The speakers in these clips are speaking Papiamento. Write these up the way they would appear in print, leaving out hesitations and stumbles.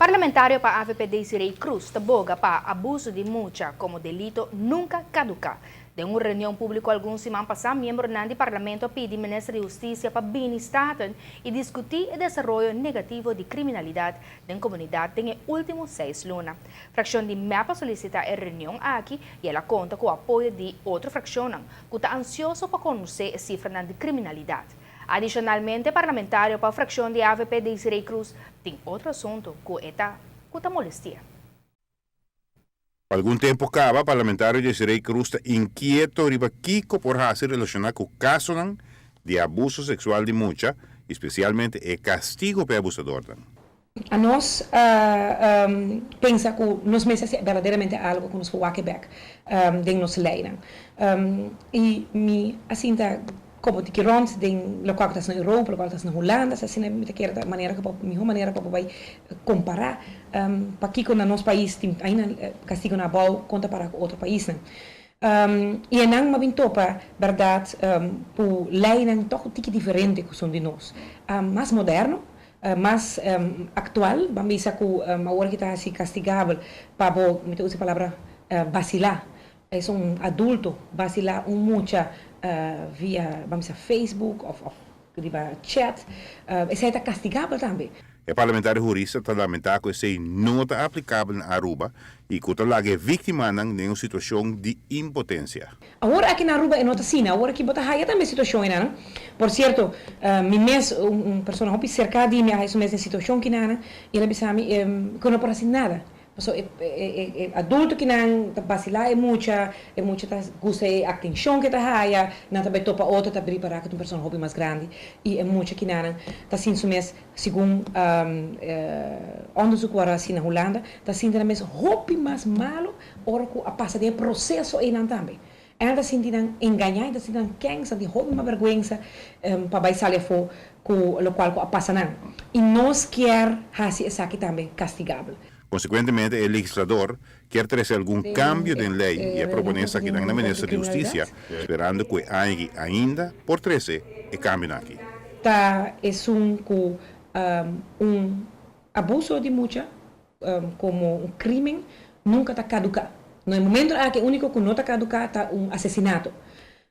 Parlamentario pa avp Desiree Croes ta boga pa abuso di mucha como delito nunca caduca. Den un reunion publico algun siman pasa miembronan di Parlamento a pidi Minister di Husticia pa bini Staten y discuti e desaroyo negativo di criminalidad den comunidad den e ultimo seis luna. Fraccion di mep a solicita e reunion aki y el a conta cu apoyo di otro fraccionnan cu ta ansioso pa conoce e cifranan di criminalidad. Adicionalmente parlamentario pa fraccion di avp Desiree Croes tin otro asunto cu e ta cu ta molestia. Pa algun tempo caba, parlamentario Desiree Croes ta inkieto riba kico por haci relaciona cu casonan di abuso sexual di mucha y specialmente e castigo pa e abusadornan. Anos a pensa ku nos mester hasi berdaderamente algu ku nos por wak bek den nos leinan. I mi a sinta komo tiki rònt den lokual ku ta hasi na Europa, lokual ku ta hasi na Hulanda, asina mi ta kere ta manera ku mihó manera pa bo bai kompará pakiko na nos pais tin ainda kastigonan abou kon ta para ku otro paisnan. I enan a bin topa bèrdat ku leinan tòg tiki diferente ku esun di nos, mas moderno, Mas aktual, ban bisa ku awor ki ta hasi kastigabel pa bo, mi ta usa e palabra basilá, es un adulto basilá un mucha via ban bisa Facebook òf òf riba chat, esei ta kastigabel tambe. E parlamentario hurista ta lamentá ku esei no ta aplikabel na Aruba i ku ta laga e víktimanan den un situashon di impotensia. Awor aki na Aruba e no ta asina. Awor aki bo ta haya tambe situacion einan. Por cierto, mi mes, un persona hopi cerca di mi a haya su mes den situacion kinan y el a bisa mi cu no por haci nada. Pasobra e adulto kinan ta bacila e mucha, e mucha ta gusta e atencion cu e ta haya, nan ta bay topa otro, ta prepara cu ta un persona hopi mas grandi y e mucha kinan ta sinti su mes, segun onderzoek cu a haci na Hulanda, ta sinti nan mes hopi mas malo Ora ku a pasa den e proseso einan tambe, nan ta sinti nan engañá, nan ta sinti nan kèns, nan tin hopi mas bèrgwensa pa bai sali afó ku lokual ku a pasa nan. I nos kier hasi esaki tambe kastigabel. Konsekuentemente e legislador kier trese algun kambio den lei i a proponé esakinan na Minister di Hustisia, sperando ku e aña aki ainda por trese e kambionan aki. Ta esun ku un abuso di mucha komo un krimen nunka ta kaduká. No e momento aki e úniko ku no ta kaduká ta un asesinato.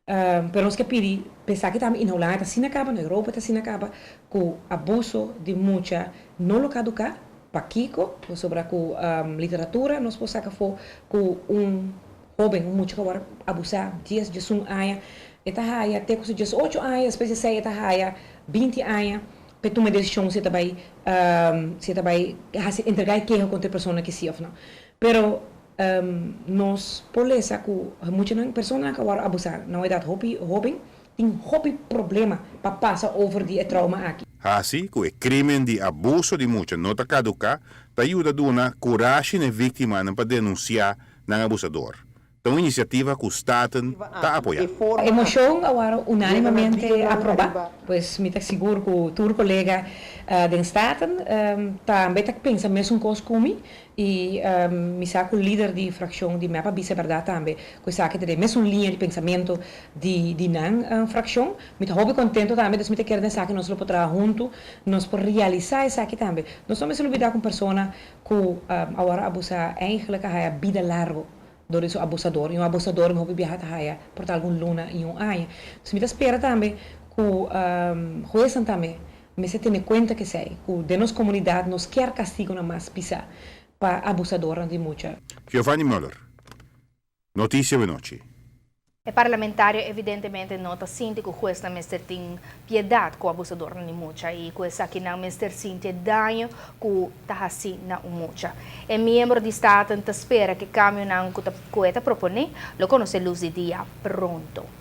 Pero nos ke pidi pa esaki tambe in Hulanda ta asina kaba, na Europa ta asina kaba, ku abuso di mucha no lo kaduká. Pakiko? Pasobra ku literatura nos por saka afó ku un hóben, un mucha ku a wòrdu abusá dies, diesun aña, e ta haya te ku su diesocho aña, despues di esei e ta haya binti aña. P'e tuma e desishon si e ta bai si e ta bai hasi entregá e keho kontra e persona ki si òf no. Pero nos por lesa ku muchanan, personanan ku a wòrdu abusá na un edat hopi hóben tin hopi problema pa pasa over di e trauma aki. Hasi ku e krímen di abuso di mucha no ta kaduká ta yuda duna kurashi na e víktimanan pa denunsiá nan abusador. Ta un inisiativa ku Staten ta apoyá. E moshon a wòrdu unánimamente aprobá. Pues mi ta sigur ku tur kolega den Staten tambe ta pensa mesun kos ku mi i mi sa ku lider di frakshon di mep a bisa bèrdat tambe ku esaki ta den mesun liña di pensamentu di nan frakshon. Mi ta hopi kontento tambe, dus mi ta kere den esaki nos lo por traha huntu, nos por realisá esaki tambe. Nos no mester lubidá ku un persona ku a wòrdu abusá eigentlik a haya bida largu. Dor di su abusador. Y un abusador mi hopi biaha ta haya por ta algun luna y un aña. Entonces mi ta spera tambe cu huesnan tambe mester tene cuenta cu esey, cu den nos comunidad nos kier castigonan mas pisa pa abusadornan di mucha. Giovanni Muller, Noticia Wenochi. E parlamentario evidentemente no ta sinti ku huesnan mester tin piedat ku abusadornan di mucha i ku esakinan mester sinti e daño ku ta hasi na un mucha. E miembro di Staten ta spera ku e kambionan ku ta ku e ta proponé lo konosé lus di dia pronto.